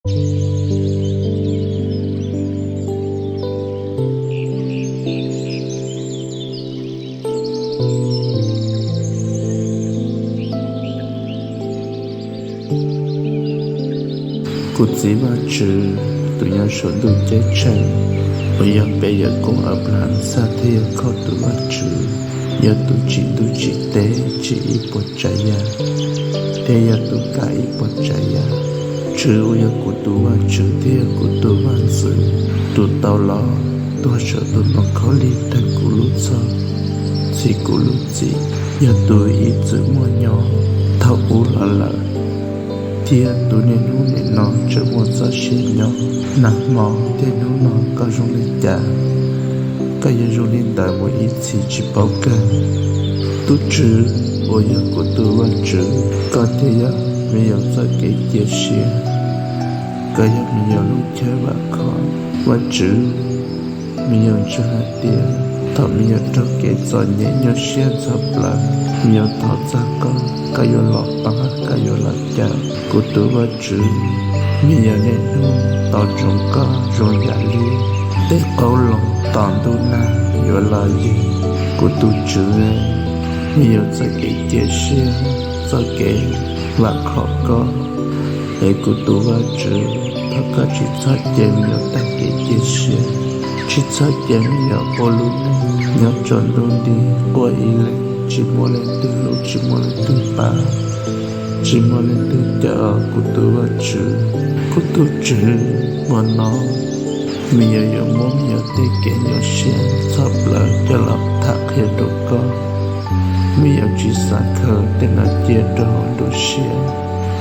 Kuv txiv Vajtswv tus nyob saum ntuj ceeb tsheej, uas yog peb yawm koob Anplahas txhaj thiaj yog koj tus Vajtswv, yog tus tsim ntuj tsim teb tsim ib puas tsav yam, thiab yog tus kam ib puas tsav yam. Tswv uas yog kuv tus Vajtswv thiab yog kuv tus Vajntxwv, tus tau los tuag saum tus ntoo khaub lig tag kuv lub txhoj, txhim kuv lub txim, yog tus ib txwm muaj nyob thaum ub los lawm, thiab tus niaj hnub nim no tseem muaj txoj sia nyob nag hmo thiab hnub no. Koj zoo li cas, koj yuav zoo li ntawd mus ib txhis tsis paub kawg. Tus Tswv uas yog kuv tus Vajtswv, koj thiaj yog me nyuam txoj kev cia siab, koj yog me nyuam lub chaw vam khom. Vajtswv, me nyuam ntseeg hais tias thaum me nyuam raug kev txom nyem nyuaj siab ntxhov plawv, me nyuam thov txog koj, koj yuav los pab, koj yuav los cawm. Kuv tus Vajtswv, me nyuam niaj hnub tos ntsoov koj zoo yam li tej qoob loo tos ntuj nag yuav los ywg. Kuv tus Tswv, me nyuam txoj kev cia siab, txoj kev vam khom koj. Es kuv tus Vajtswv, thov koj tsis txhob cia me nyuam tag kev cia siab, tsis txhob cia me nyuam ua lub neej nyob tsaus ntuj nti quaj ib leeg, tsis muaj leej twg hlub, tsis muaj leej twg pab, tsis muaj leej twg cawm. Kuv tus Vajtswv, kuv tus Tswv, hmo no me nyuam yuav muab me nyuam tej kev nyuaj siab ntxhov plawv coj los tham qhia rau koj. Me nyuam tsis xav khaws tej no cia rau hauv nruab siab,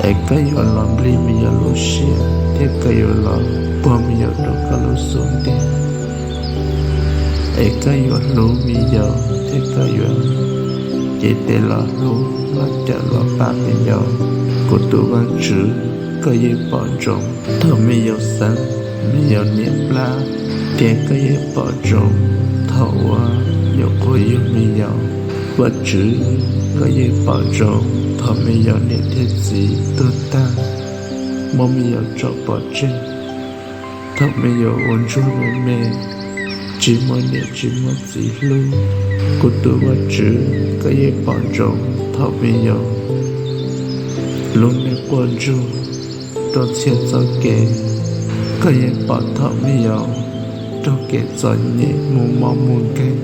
es koj yuav los nplij me nyuam lub siab thiab koj yuav los puag me nyuam rau koj lub xub ntiag. Es koj yuav hlub me nyuam thiab koj yuav cev tes los hlub los cawm los pab me nyuam. Kuv tus Vajtswv, koj yeej pom ntsoov thaum me nyuam xeeb, me nyuam niam plab, thiab koj yeej pom ntsoov thaum uas nyuam quas yug me nyuam. Vajtswv, koj yeej pom ntsoov thaum me nyuam niam thiab txiv tuag tag, muab me nyuam tso pov tseg, thaum me nyuam ua ntsuag me me, tsis muaj niam tsis muaj txiv hlub. Kuv tus Vajtswv, koj yeej pom ntsoov thaum me nyuam lub neej quaj ntsuag rau txhia txoj kev. Koj yeej pom thaum me nyuam raug kev txom nyem mus mob mus nkeeg.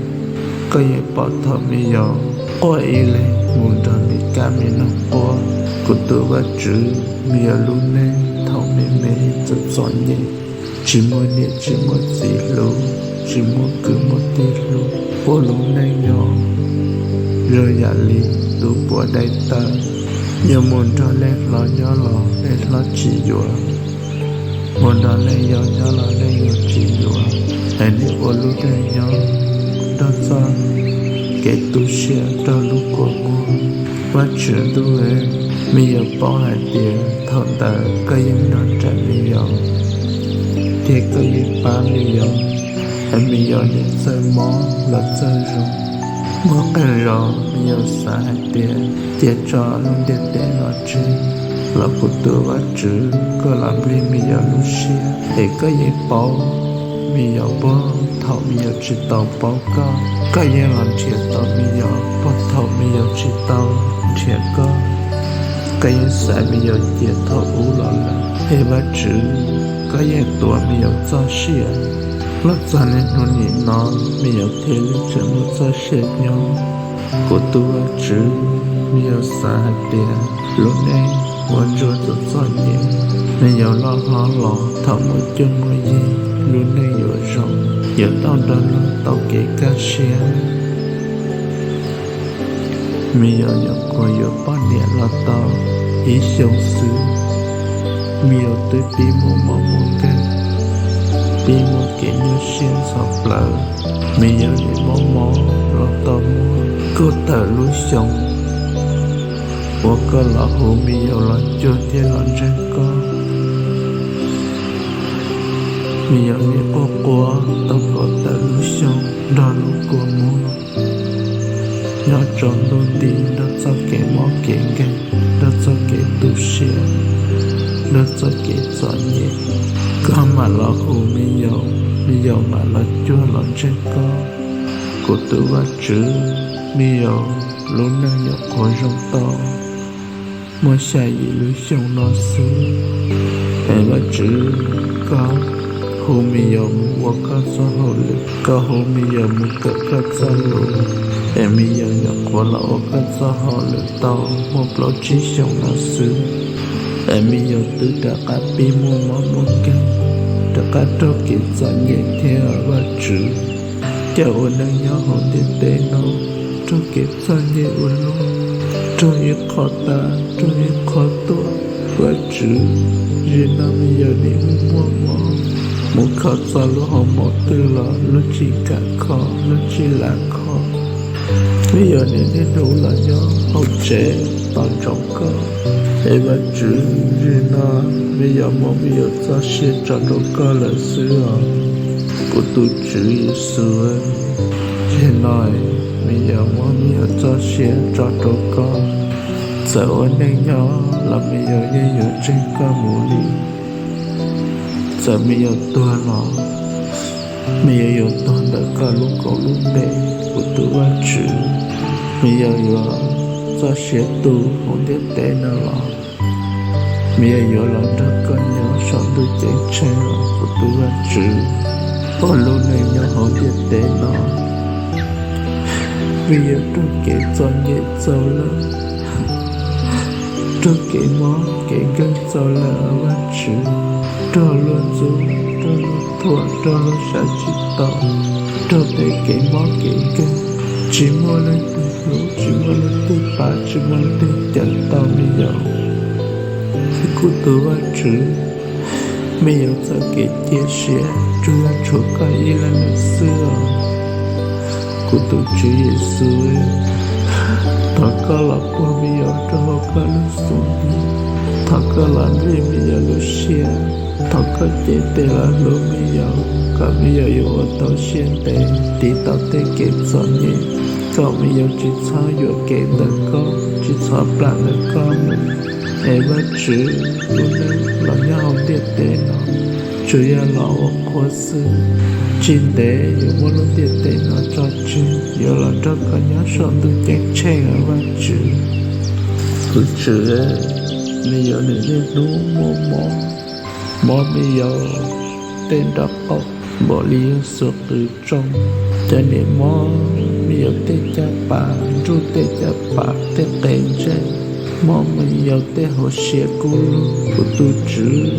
Koj yeej pom thaum me nyuam quaj ib leeg mus nrog me kab me noog quaj. Kuv tus Vajtswv, me nyuam lub neej thaum me me txom txom nyem, tsis muaj niam tsis muaj txiv hlub, tsis muaj kwv muaj tij hlub, ua lub neej nyob zoo yam li tus puav dai taw, yuav mus nrog leej hlob nyob los leej hlob tsis yuav, mus nrog leej yau nyob los leej yau tsis yuav, es nim ua lub neej nyob nrog txoj kev tu siab raug lub kua muag. Vajtswv ntuj, me nyuam paub hais tias thaum ntawd koj yeej nrog nraim me nyuam, thiab koj yeej pab me nyuam, es me nyuam nim txawj mob los txawj zoo. Muaj qee zaus me nyuam xav hais tias cia tso lub ntiaj teb no tseg, los kuv tus Vajtswv, koj los nplij me nyuam lub siab, es koj yeej paub me nyuam puag thaum me nyuam tsis tau paub koj, koj yeej los nrhiav tau me nyuam puag thaum me nyuam tsis tau nrhiav koj. Koj yeej xaiv me nyuam cia thaum ub los lawm. Es Vajtswv, koj yeej tuav me nyuam txoj sia, los txog niaj hnub nim no me nyuam thiaj li tseem muaj txoj sia nyob. Kuv tus Vajtswv, me nyuam xav hais tias lub neej ua ntsuag txom txom nyem, me nyuam loj hlob los thaum muaj cuab muaj yig lub neej yuav zoo, yuav tau nrog luag tau kev kaj siab. Me nyuam nyuam qhuav yuav poj niam los tau ib xyoos xwb, me nyuam twb pib muaj mob muaj nkeeg, pib muaj kev nyuaj siab ntxhov plawv. Me nyuam nim mob mob los tau muaj kaum tawm lub xyoo, uas koj los hu me nyuam los cuag thiab los ntseeg koj. Me nyuam nim quaj quaj tau kaum tawm lub xyoo nrog lub kua muag, nyob tsaus ntuj nti nrog txoj kev mob kev nkeeg, nrog txoj kev tu siab. nrog txoj kev txom nyem. Koj mam los hu me yaus, me yaus mam los cuag los ntseeg koj. Kuv tus Vajtswv, me yaus lub neej nyuam qhuav zoo tau muaj xya yim lub xyoo no xwb, es Vajtswv, koj hu me yaus mus ua koj txoj hauj lwm, koj hu me yaus mus kawm koj txoj lus, es me yaus nyuam qhuav los ua koj txoj hauj lwm tau muaj plaub tsib xyoos no xwb, es me yaus twb rov qab pib muaj mob muaj nkeeg, rov qab raug kev txom nyem thiab Vajtswv. Cov ua neej nyob hauv ntiaj teb no raug kev txom nyem ua luaj, raug ib qho tas raug ib qho tuaj. Vajtswv, zaum no me yaus nim muaj mob, mus kho txog lub hauv mom twg los luag tsis kam kho, luag tsis lam kho. Me yaus nim niaj hnub los nyob hauv tsev tos ntsoov koj. Es Vajtswv, zaum no me yaus muab me yaus txoj sia tso rau koj lawm xwb os. Kuv tus Tswv Yexus, zaum no me yaus muab me yaus txoj sia tso rau koj. Txawm ua neej nyob los me yaus yeej yuav ntseeg koj mus li. Txawm me yaus tuag los me yaus yuav tuag ntawm koj lub koob lub npe, kuv tus Vajtswv. Me yaus yuav txoj sia tu hauv ntiaj teb no los me yaus yuav los nrog koj nyob saum ntuj ceeb tsheej los, kuv tus Vajtswv. Ua lub neej nyob hauv ntiaj teb no, me yaus raug kev txom nyem txaus lawm, raug kev mob kev nkeeg txaus lawm Vajtswv, raug luag ntxub, raug luag thuam, raug luag saib tsis taus, raug tej kev mob kev nkeeg, tsis muaj leej twg hlub, tsis muaj leej twg pab, tsis muaj leej twg cawm tau me yaus. Kuv tus Vajtswv, me yaus txoj kev cia siab tsuas yog tshuav koj ib leeg lawm xwb os. Kuv tus Tswv Yexus, thov koj los puag me yaus rau hauv koj lub xub ntiag, thov koj los nplij me yaus lub siab, thov koj cev tes los hlub me yaus kom me yaus yuav ua tau siab ntev tiv tau tej kev txom nyem, kom me yaus tsis txhob yuam kev ntawm koj, tsis txhob plam ntawm koj mus. Es Vajtswv, lub neej los nyob hauv ntiaj teb no tsuas yog los ua qhua xwb, tsis ntev yuav muab lub ntiaj teb no tso tseg yuav los nrog koj nyob saum ntuj ceeb tsheej os Vajtswv. Kuv Tswv, me yaus nim niaj hnub muaj mob, mob me yaus tej nraub qaum npaum li yog xuas qws tsoo, cov niam mob me yaus tej caj pas, nruj tej caj pas tej qe ntsej, mob me yaus tej hauv siab kub lug. Kuv tus Tswv,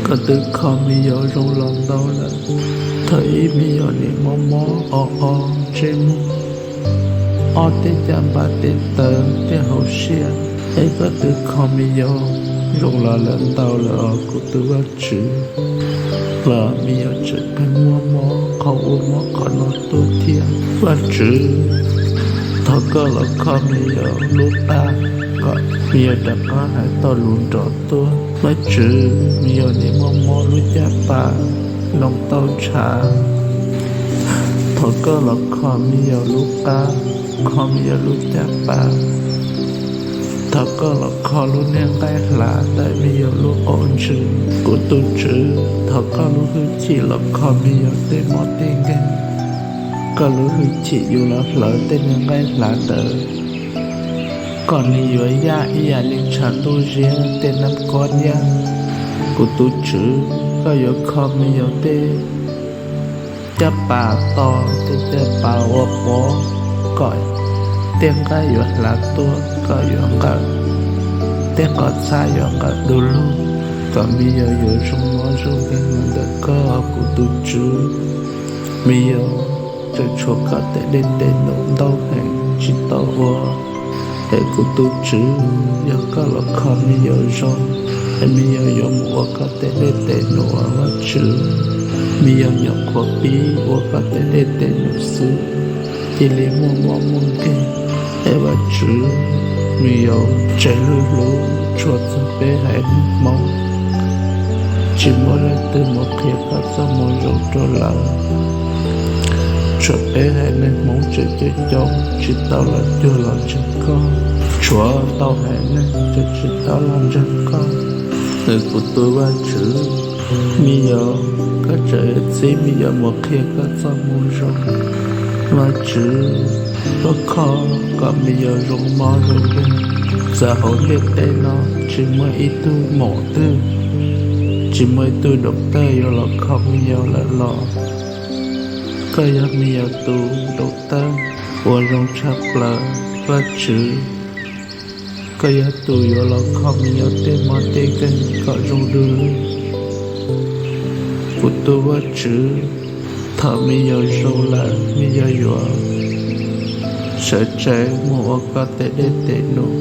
koj twb kho me yaus zoo los ntau lawm. Thaum ub me yaus nim mob mob o o ntsej muag, ob tej caj pas tej taw tej hauv siab, es koj twb kho me yaus zoo los lawm ntau lawm os kuv tus Vajtswv, los me yaus tseem pheej muaj mob qhov ub mob qhov no tuaj thiab. Vajtswv, thov koj los kho me yaus lub qab kom me yaus rov qab hais tau lus nrov tuaj. Vajtswv, me yaus nim mob mob lub caj pas, noo tau ntshav, thov koj los kho me yaus lub qab, kho me yaus lub caj pas, thov koj los kho lub niag nqaij hlav ntawm me yaus lub qaum ntsws. Kuv tus Tswv, thov koj lub hwj chim los kho me yaus tej mob tej nkeeg, koj lub hwj chim yuav los hlawv tej niag nqaij hlav ntawd kom nws yuav yaj ib yam li tshav ntuj ziab tej nab kob yaj. Kuv tus Tswv, koj yuav kho me yaus tej caj pas to, tej caj pas ua pov kom tej nqaij yuav hlav tuaj, kom yuav nqawm, tej qhov txhab yuav nqawm du lug, kom me yaus yuav zoo mob zoo nkeeg mus ntawm koj kuv tus Tswv. Me yaus tseem tshuav koj tej dej tes num ntau heev tsis tau ua, es kuv tus Tswv, yog koj los kho me yaus zoo, es me yaus yuav mus ua koj tej dej tes num os Vajtswv. Me yaus nyuam qhuav pib ua koj tej dej tes num xwb, cia li muaj mob muaj nkeeg, es Vajtswv, me yaus tseg lwj hlob tshua txog peb haiv neeg Hmoob, tsis muaj leej twg mus qhia koj txoj moo zoo rau lawv. Tshuav peb haiv neeg Hmoob tseem coob coob tsis tau los cuag los ntseeg koj, tshuav ntau haiv neeg tseem tsis tau los ntseeg koj. Kuv tus Vajtswv, me yaus, koj tseem txib me yaus mus qhia koj txoj moo zoo. Vajtswv, koj kho kom me yaus zoo mob zoo nkeeg. Txawm hauv ntiaj teb no tsis muaj ib tug maum twg, tsis muaj ib tug doctor yuav los kho me yaus lawm los koj yog me yaus tus doctor uas zoo tshaj plaws. Vajtswv, koj yog tus yuav los kho me yaus tej mob tej nkeeg kom zoo dua. Kuv tus Vajtswv, thaum me yaus zoo lawm, me yaus yuav sawv tsees mus ua koj tej dej tej num.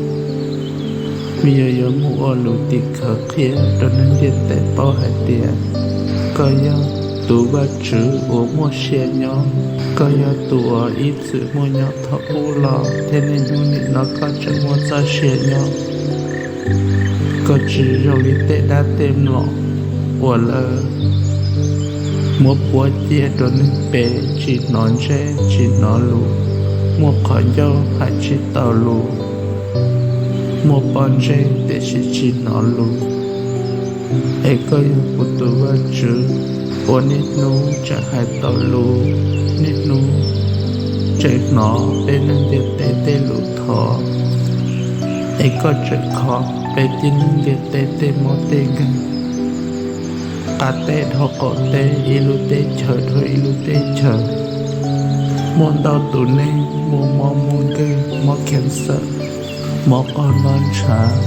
Me yaus yuav mus ua lus tim khawv qhia rau neeg ntiaj teb paub hais tias koj yog tus Vajtswv uas muaj sia nyob. Koj yog tus uas ib txwm muaj nyob thaum ub los thiab niaj hnub nim no koj tseem muaj txoj sia nyob. Koj tsis zoo li tej dab tej mlom uas lawv muab puab ciaj rau neeg pem, tsis hnov ntsej tsis hnov lus, muaj qhov ncauj hais tsis tau lus, muaj pob ntseg tiam sis tsis hnov lus. Es koj yog kuv tus Vajtswv uas niaj hnub tseem hais tau lus, niaj hnub tseem hnov peb neeg ntiaj teb tej lus thov. Es koj tseem kho peb tib neeg ntiaj teb tej mob tej nkeeg, qab teb dhau qaum teb, ib lub teb chaws dhau ib lub teb chaws. Muaj ntau tus neeg muaj mob muaj nkeeg, mob cancer, mob qog mob ntshav,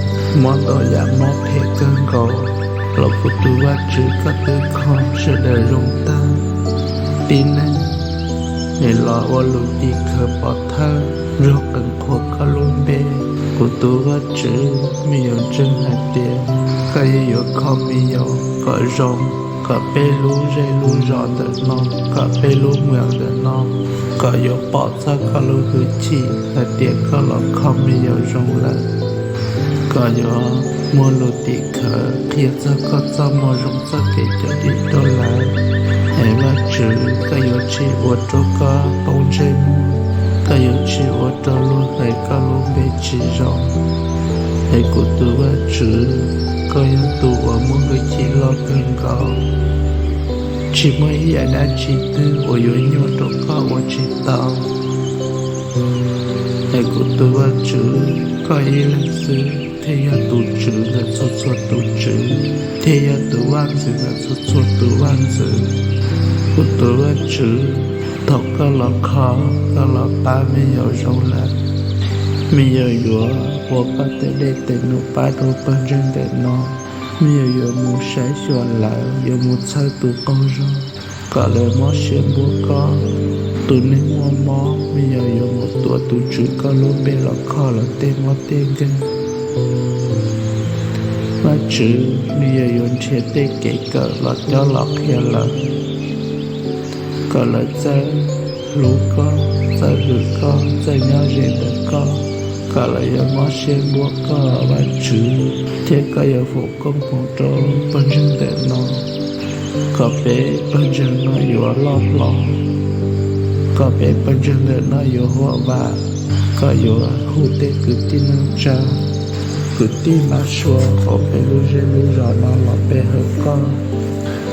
mob ntau yam mob phem kawg nkaus, los kuv tus Vajtswv koj twb kho sawv daws zoo tag. Tib neeg nim los ua lus tim khawv pov thawj nrog qees qhuas koj lub npe. Kuv tus Vajtswv, me yaus ntseeg hais tias koj yeej yuav kho me yaus kom zoo, kom peb lub zej lub zos ntawm no, kom peb lub moos ntawm no, kom yuav pom txog koj lub hwj chim hais tias koj los kho me yaus zoo lawm, kom yuav muaj lus tim khawv qhia txog koj txoj moo zoo txoj kev cawm dim rau lawv. Es Vajtswv, koj yuav tsis ua rau koj poob ntsej muag, koj yuav tsis ua rau luag hais koj lub npe tsis zoo. Es kuv tus Vajtswv, koj yog tus uas muaj hwj chim loj kawg nkaus, tsis muaj ib yam dab tsi twg uas yuav nyuaj rau koj ua tsis tau. Es kuv tus Vajtswv, koj ib leeg xwb thiaj yog tus Tswv ntawm txhua txhua tus tswv, thiaj yog tus Vaj ntxwv ntawm txhua txhua tus vaj ntxwv. Kuv tus Vajtswv, thaum koj los kho, koj los pab me yaus zoo lawm, me yaus yuav ua koj tej dej tej num pab rau pawg ntseeg ntawm no. Me yaus yuav mus saib xyuas lawv, yuav mus txhawb tus qaug zog kom lawv mob siab npuab koj. Tus neeg muaj mob, me yaus yuav mus tuav tus Tswv koj lub npe los kho lawv tej mob tej nkeeg. Vajtswv, me yaus yuav nrhiav tej kev kawm los cob los qhia lawv, kom lawv txawj hlub koj, txawj hwm koj, txawj nyob ze ntawm koj, kom lawv yuav mob siab npuab koj Vajtswv, thiab koj yuav foom koob hmoov rau pawg ntseeg ntawm no, kom peb pawg ntseeg no yuav loj hlob, kom peb pawg ntseeg ntawm no yuav huam vam, kom yuav hu tej kwv tij neej tsa, kwv tij mab sua hauv peb lub zej lub zos no los pe hawm koj.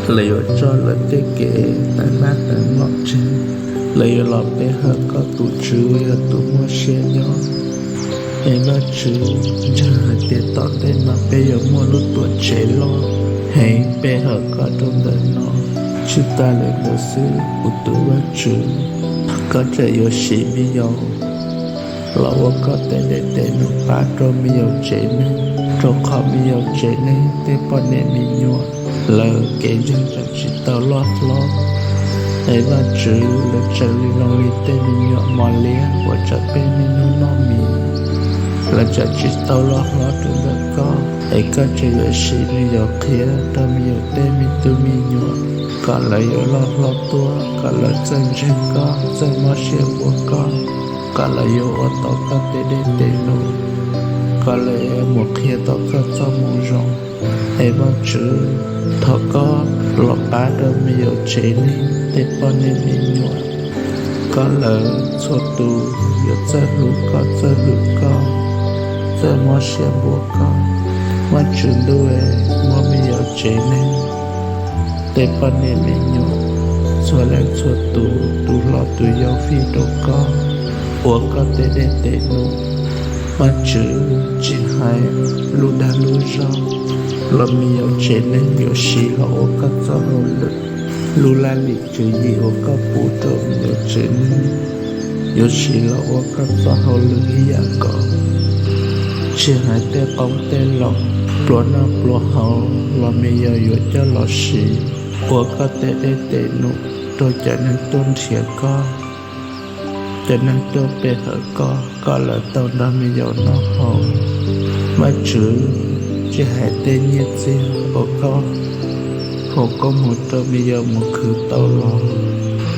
Lawv yuav tso lawv tej kev tawv hnab tawv mlom tseg, lawv yuav los pe hawm koj tus Tswv uas yog tus muaj siab nyob. Es Vajtswv, ntseeg hais tias tom ntej no peb yuav muaj lub tuam tsev loj heev pe hawm koj rau ntawm no. Tsis tas li ntawd xwb, kuv tus Vajtswv, koj tseem yuav siv me yaus los ua koj tej dej tej num pab rau me yaus tsev neeg, rau qhov me yaus tsev neeg tej poj niam me nyuam lawv kev ntseeg tseem tsis tau loj hlob. Es Vajtswv, lawv tseem li zoo li tej me nyuam mos liab uas tsam peb niaj hnub noj mis, lawv tseem tsis tau loj hlob rau ntawm koj. Es koj tseem yuav siv me yaus qhia rau me yaus tej me tub me nyuam, kom lawv yuav loj hlob tuaj, kom lawv txawj ntseeg koj, txawj mob siab npuab koj, kom lawv yuav ua tau koj tej dej tej num, kom lawv mus qhia tau koj txoj moo zoo. Es Vajtswv, thov koj los pab rau me yaus tsev neeg tej poj niam me nyuam, kom lawv txhua tus yuav txawj hlub koj, txawj hwm koj, txawj mob siab npuab koj. Vajtswv ntuj, muab me yaus tsev neeg, tej poj niam me nyuam, txhua leej txhua tus, tus hlob tus yau fij rau koj, ua koj tej dej tes num. Vajtswv, tsis hais lub dag lub zog los me yaus tsev neeg yuav siv los ua koj txoj hauj lwm. Lub laj lim tswv yim uas koj pub rau me yaus tsev neeg yuav siv los ua koj txoj hauj lwm ib yam nkaus. Tsis hais tej qoob tej loo, pluas noj pluas haus los me yaus yuav coj los siv ua koj tej dej tes num rau cov neeg tuaj nrhiav koj, cov neeg tuaj pe hawm koj, kom lawv tau nrog me yaus noj haus. Vajtswv, tsis hais tej nyiaj txiag uas koj foom koob hmoov rau me yaus mus khwv tau los,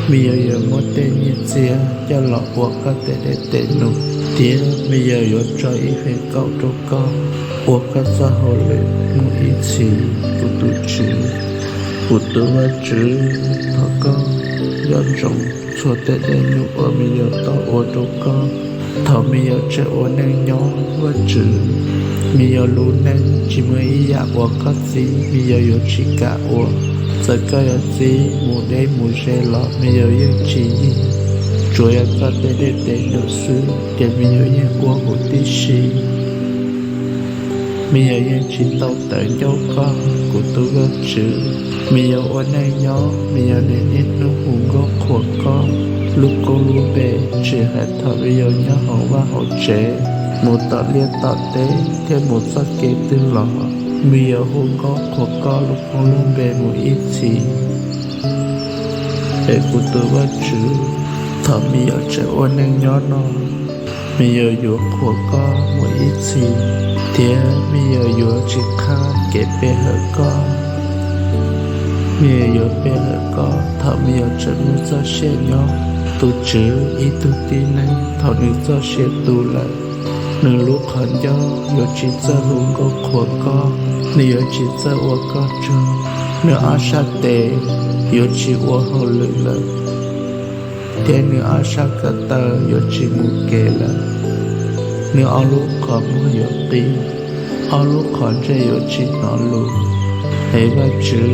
me yaus yuav muab tej nyiaj txiag coj los ua koj tej dej tes num, thiab me yaus yuav tso ib feem kaum rau koj ua koj txoj hauj lwm mus ib txhis, kuv tus Tswv. Kuv tus Vajtswv, thov koj nco ntsoov txhua tej dej num uas me yaus tau ua rau koj. Thaum me yaus tseem ua neej nyob, Vajtswv, me yaus lub neej tsis muaj ib yam uas koj txib me yaus yuav tsis kam ua. Txawm koj yuav txib mus deb mus ze los me yaus yeej tsis yig, tsuas yog koj tej dej tes num xwb ces me yaus yeej ua huv tib si. Me yaus yeej tsis tau tawv ncauj koj, kuv tus Vajtswv. Me yaus ua neej nyob, me yaus niaj hnub hu nkauj qhuas koj lub koob lub npe, tsis hais thaum me yaus nyob hauv vaj hauv tsev, mus tom liaj tom teb thiab mus txoj kev twg los, me yaus hu nkauj qhuas koj lub koob lub npe mus ib txhis. Es kuv tus Vajtswv, thaum me yaus tseem ua neej nyob no, me yaus yuav qhuas koj mus ib txhis, thiab me yaus yuav tsis qhab kev pe hawm koj. Me yaus yuav pe hawm koj thaum me yaus tseem muaj txoj sia nyob. Tus Tswv, ib tug tib neeg thaum nws txoj sia tu lawm, nws lub qhov ncauj yuav tsis txawj hu nkauj qhuas koj, nws yuav tsis txawj ua koj tsaug. Nws ob sab tes yuav tsis ua hauj lwm lawm, thiab nws ob sab ko taw yuav tsis mus kev lawm. Nws ob lub qhov muag yuav qis, ob lub qhov ntsej yuav tsis hnov lus. Es Vajtswv,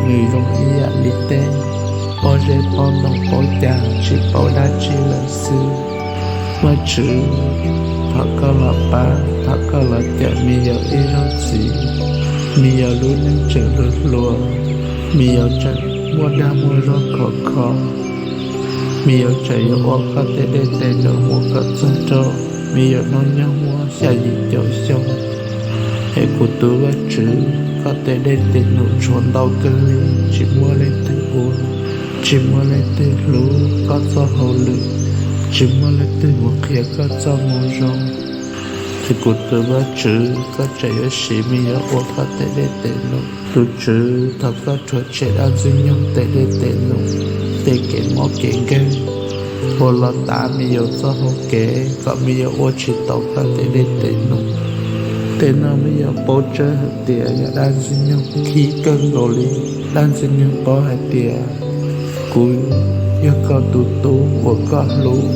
nws zoo ib yam li tej pob zeb pob ntoo paub cai tsis paub dab tsi lawm xwb. Vajtswv, thov koj los pab, thov koj los cawm me yaus ib zaug ntxiv. Me yaus lub neej tseem hluas hluas, me yaus tseem muaj dag muaj zog khov kho, me yaus tseem yuav ua koj tej dej tes num mus kom txog rau me yaus hnub nyoog muaj xya yim caum xyoo. Es kuv tus Vajtswv, koj tej dej tes num tshuav ntau kawg li, tsis muaj leej twg ua, tsis muaj leej twg hlub koj txoj hauj lwm, tsis muaj leej twg mus qhia koj txoj moo zoo. Es kuv tus Vajtswv, koj tseem yuav siv me yaus ua koj tej dej tes num. Tus Tswv, thov koj rhuav tshem dab ntxwg nyoog tej dej tes num, tej kev mob kev nkeeg uas los tav me yaus txoj hau kev kom me yaus ua tsis tau koj tej dej tes num. Tej no me yaus paub tsawg hais tias yog dab ntxwg nyoog khib kawg nkaus li. Dab ntxwg nyoog paub hais tias kuv yog koj tus tub uas koj hlub,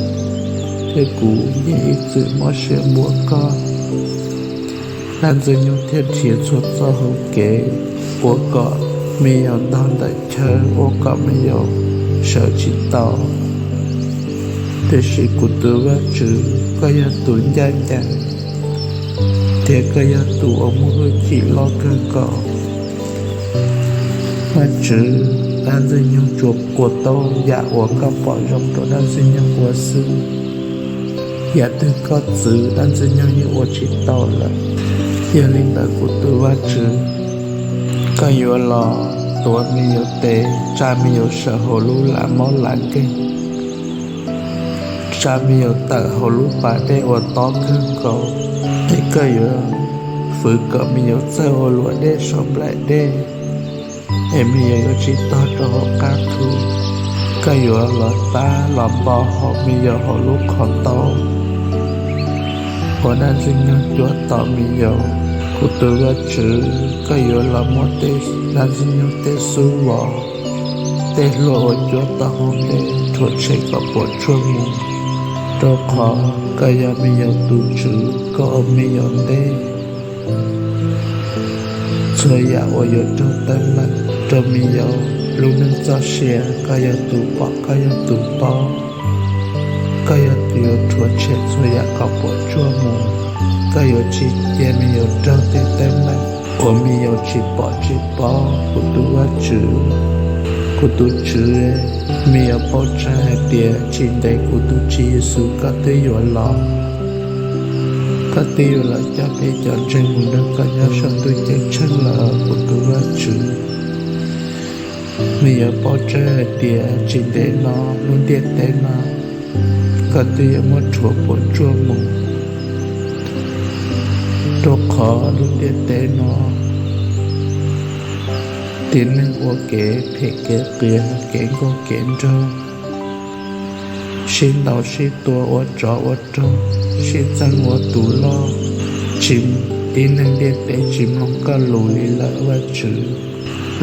thiab kuv yeej ib txwm mob siab npuab koj. Dab ntxwg nyoog thiaj nrhiav txhua txoj hau kev ua kom me yaus ntog ntawm chaw, ua kom me yaus sawv tsis tau. Tiam sis kuv tus Vajtswv, koj yog tus ncaj ncees, thiab koj yog tus uas muaj hwj chim loj kawg nkaus. Vajtswv, dab ntxwg nyoog tsuas ua tau yam uas koj pom zoo rau dab ntxwg nyoog ua xwb. Yam twg koj txwv dab ntxwg nyoog yeej ua tsis tau lawm. Yog li ntawd kuv tus Vajtswv, koj yuav los tuav me yaus tes, tsa me yaus saum hauv lub lav mob lav nkeeg, tsa me yaus tawm hauv lub pas dej uas tob kawg nkaus, es koj yuav fwv kom me yaus txawj ua luam dej saum nplaim dej, es me yaus yuav tsis tog rau hauv qab thu. Koj yuav los pab los npo hauv me yaus hauv lub qhov taub uas dab ntxwg nyoog cuab tom me yaus. Kuv tus Vajtswv, koj yuav los muab tej dab ntxwg nyoog tej xub vos, tej hlua uas cuab tom hauv ntej rhuav tshem kom puas tsuaj mus, rau qhov koj yog me yaus tus Tswv, koj ua me yaus ntej. txhua yam uas yuav raug teeb meem rau me nyuam lub neej txoj sia, koj yog tus pom, koj yog tus paub. Koj yog tus yuav rhuav tshem txhua yam kom puas tsuaj mus. Koj yuav tsis cia me nyuam raug tej teeb meem uas me nyuam tsis pom tsis paub. Kuv tus Vajtswv, kuv tus Tswv, me nyuam paub tseeb hais tias tsis ntev kuv tus Tswv Yexus koj twb yuav los. Koj twb yuav los coj peb cov ntseeg mus nrog koj nyob saum ntuj ceeb tsheej lawm, kuv tus Vajtswv. Me nyuam paub tseeb hais tias tsis ntev no lub ntiaj teb no koj twb yuav muab rhuav puas tsuaj mus, rau qhov lub ntiaj teb no tib neeg ua kev phem kev qias, kev nkauj kev nraug, sib ntaus sib tua, ua tsov ua rog, sib txeeb ua tus loj. Tsis, tib neeg ntiaj teb tsis mloog koj lus li lawm Vajtswv.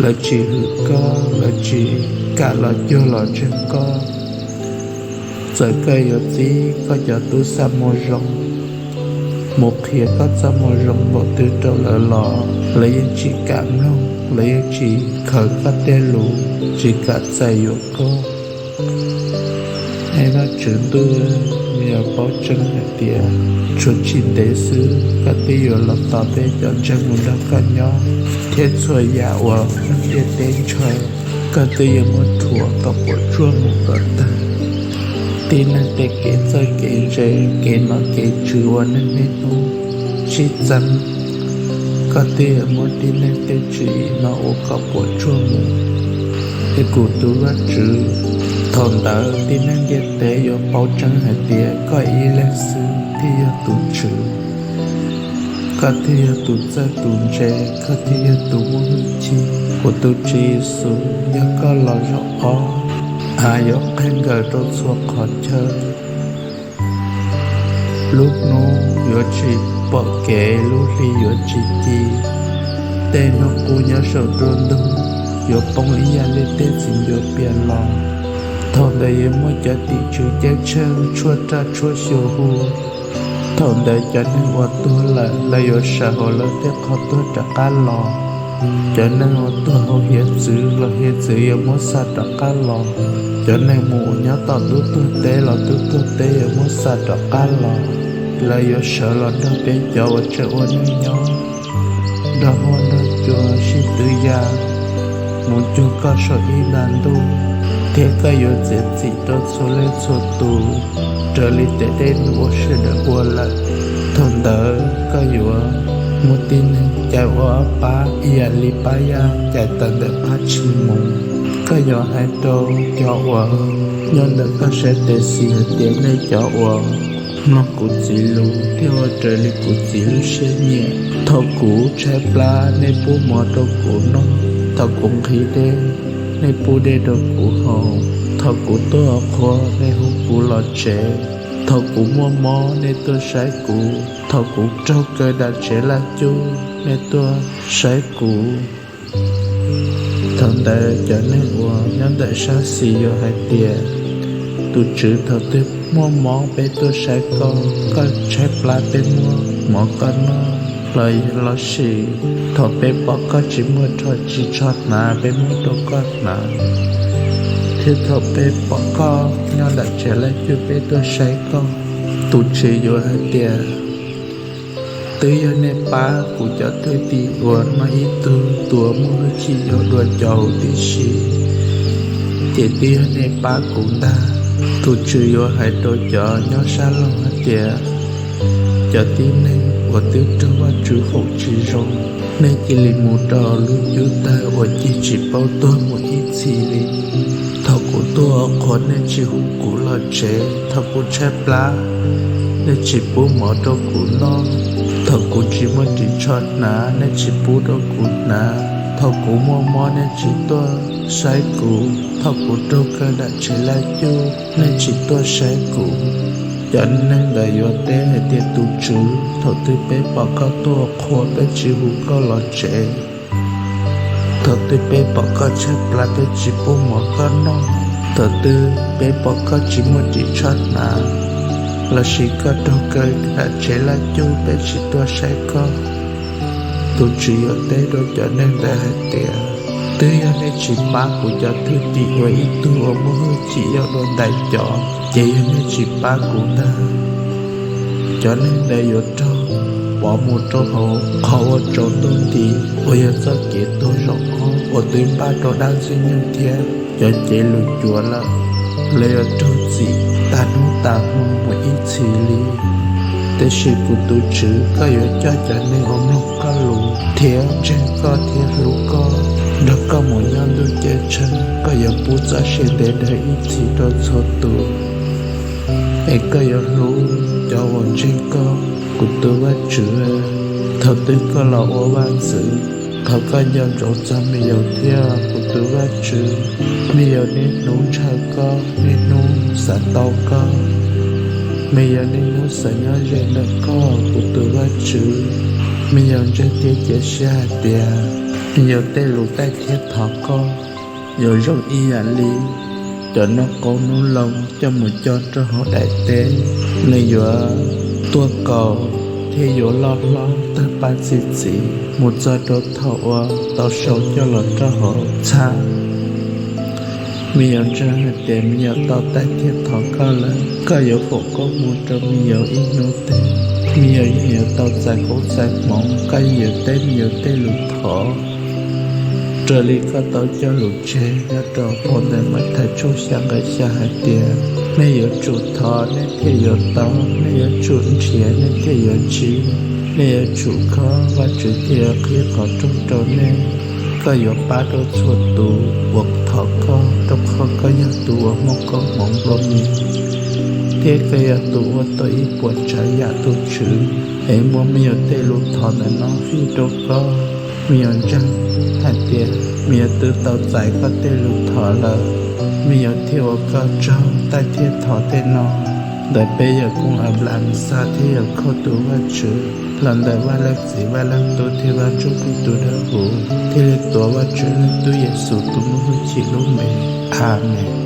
Lawv tsis hwm koj, lawv tsis kam los cuag los ntseeg koj. Txawm koj yuav txib koj cov tub xa moo zoo mus qhia koj txoj moo zoo npaum twg rau lawv los lawv yeej tsis kam mloog, lawv yeej tsis khaws koj tej lus, tsis kam txais yuav koj. Es Vajtswv ntuj, me nyuam paub tseeb hais tias tshuav tsis ntev xwb koj twb yuav los tos peb cov ntseeg mus nrog koj nyob, thiab txhua yam uas lub ntiaj teb ntshaw koj twb yuav muab rhuav kom puas tsuaj mus kom tag. Tib neeg tej kev txawj kev ntse, kev nom kev tswv uas neeg niaj hnub sib txeeb, koj twb yuav muab tib neeg tej tswv yim no ua kom puas tsuaj mus. Es kuv tus Vajtswv, thaum ntawd tib neeg ntiaj teb yuav paub tseeb hais tias koj ib leeg xwb thiaj yog tus Tswv. Koj thiaj yog tus txawj tus ntse, koj thiaj yog tus muaj hwj chim. Kuv tus Tswv Yexus, yog koj los zaum ob, av yuav qhia nkawd rau txhua qhov chaw. Lub hnub yuav tsis pom kev, lub hli yuav tsis ci, tej hnub qub nyob saum nruab ntug yuav poob ib yam li tej txiv ncuav pias los. Thaum ntawd yuav muaj cov tim tswv ceeb tsheej tshuaj raj tshuaj xyuas hu. Thaum ntawd cov neeg uas tuag lawm lawv yuav sawv hauv lawv tej qhov tuag rov qab los. Cov neeg uas tuag hauv hiav txwv los hiav txwv yuav muab xa rov qab los. Cov neeg mus nyob tom tub tuag teb los tub tuag teb yuav muab xa rov qab los. Lawv yuav sawv los nrog peb cov uas tseem ua neej nyob nrog huab nrog cua sib twv ya mus cuag koj saum ib nta ntuj, thiab koj yuav txiav txim rau txhua leej txhua tus raws li tej dej num uas sawv daws ua lawm. Thaum ntawd koj yuav muab tib neeg cais ua ob pab ib yam li pab yaj cais tawm ntawm phab ntshis mus. Koj yuav hais rau cov uas nyob ntawm koj sab tes xis hais tias, nej cov uas mloog kuv txiv lus thiab ua raws li kuv txiv lub siab nyiam, thaum kuv tshaib plab nej pub mov rau kuv noj, thaum kuv nqhis dej nej pub dej rau kuv haus, thaum kuv tuaj qhua nej hu kuv los tsev, thaum kuv muaj mob nej tuaj saib kuv, thaum kuv raug kaw nram tsev laj cub nej tuaj saib kuv. Thaum ntawd cov neeg uas nyob ntawm sab xis yuav hais tias, tus Tswv, thaum twg muaj mob peb tuaj saib koj, koj tshaib plab peb muab mov koj noj, los, los sis thaum peb pom koj tsis muaj ris tsho hnav peb muab rau koj hnav, thiab thaum peb pom koj nyob nram tsev laj cub peb tuaj saib koj. Tus Tswv yuav hais tias, twb yog nej pab kuv cov thwj tim uas no ib tug tus uas muaj hwj chim yuav dua cov huv tib si, ces twb yog nej pab kuv ntag. Tus Tswv yuav hais rau cov nyob sab laug hais tias, cov tib neeg uas twb raug Vajtswv foom tsis zoo, nej cia li mus rau lub cub tawg uas cig tsis paub tuag mus ib txhis li. Thaum kuv tuaj qhua nej tsis hu kuv los tsev, thaum kuv tshaib plab nej tsis pub mov rau kuv noj, thaum kuv tsis muaj ris tsho hnav nej tsis pub rau kuv hnav, thaum kuv muaj mob nej tsis tuaj saib kuv, thaum kuv raug kaw nram tsev laj cub nej tsis tuaj saib kuv. Cov neeg ntawd yuav teb hais tias, tus Tswv, thaum twg peb pom koj tuaj qhua peb tsis hu koj los tsev? Thaum twg peb pom koj tshaib plab peb tsis pub mov koj noj? Thaum twg peb pom koj tsis muaj ris tsho hnav, los sis koj raug kaw nram tsev laj cub peb tsis tuaj saib koj? Tus Tswv yuav teb rau cov neeg ntawd hais tias, twb yog nej tsis pab kuv cov thwj tim uas ib tug uas muaj hwj chim yog dua ntais cov, ces yog nej tsis pab kuv ntag. Cov neeg ntawd yuav raug pov mus rau hauv qhov uas tsaus ntuj nti, uas yog txoj kev tuag zaum ob uas twb npaj rau dab ntxwg nyoog thiab cov cev lus cuav lawm. Lawv yuav raug txim tas hnub tas hmo mus ib txhis li. Tiam sis kuv tus Tswv, koj yuav coj cov neeg uas mloog koj lus thiab ntseeg koj thiab hlub koj nrog koj mus nyob ntuj ceeb tsheej. Koj yuav pub txoj sia ntev dhawv ib txhis rau txhua tus, es koj yuav hlub cov uas ntseeg koj. Kuv tus Vajtswv, thaum twg koj los ua vaj ntxwv, thov koj nco ntsoov txog me yaus thiab. Kuv tus Vajtswv, me yaus niaj hnub ntshaw koj, niaj hnub xav tau koj, me yaus niaj hnub xav nyob ze ntawm koj. Kuv tus Vajtswv, me yaus ntseeg thiab cia siab hais tias me yaus tej lus taij thiab thov koj yuav zoo ib yam li cov noj qoob nub loo coj mus cog rau hauv daim teb. Nws yuav tuaj kaus thiab yuav loj hlob tawg paj txi txiv mus txog rau thaum uas tau sau coj los rau hauv txhab. Me yaus ntseeg hais tias me yaus tau taij thiab thov koj lawm, koj yuav foom koob hmoov rau me yaus ib hnub twg. Me yaus yeej yuav tau txais koob txais hmoov, koj yeej yuav teb me yaus tej lus thov. Raws li koj tau cog lus tseg nyob rau phau ntawv Mathais tshooj xya nqe xya hais tias, nej yuav tsum thov nej thiaj yuav tau, nej yuav tsum nrhiav nej thiaj yuav ntsib, nej yuav tsum khob Vajtswv thiaj yuav qhib qhov rooj rau nej. Koj yuav pab rau txhua tus uas thov koj, rau qhov koj yog tus uas muaj koob hmoov nplua mias, thiab koj yog tus ua tau ib puas tsav yam tus Tswv. Es muab me yaus tej lus thov ntawm no fij rau koj. Me yaus ntseeg hais tias me yaus twb tau txais koj tej lus thov lawm, me yaus thiaj ua koj tsaug taij thiab thov tej no. Ntawm peb yawm koob Anplas, Mexas thiab Yakhauj tus Vajtswv, los ntawm Vaj Leej Txiv, Vaj Leej Tub thiab Vaj Ntsuj Plig tus dawb huv, thiaj li tuav Vajtswv Leej Tub Yexus tus muaj hwj chim lub npe. Amees.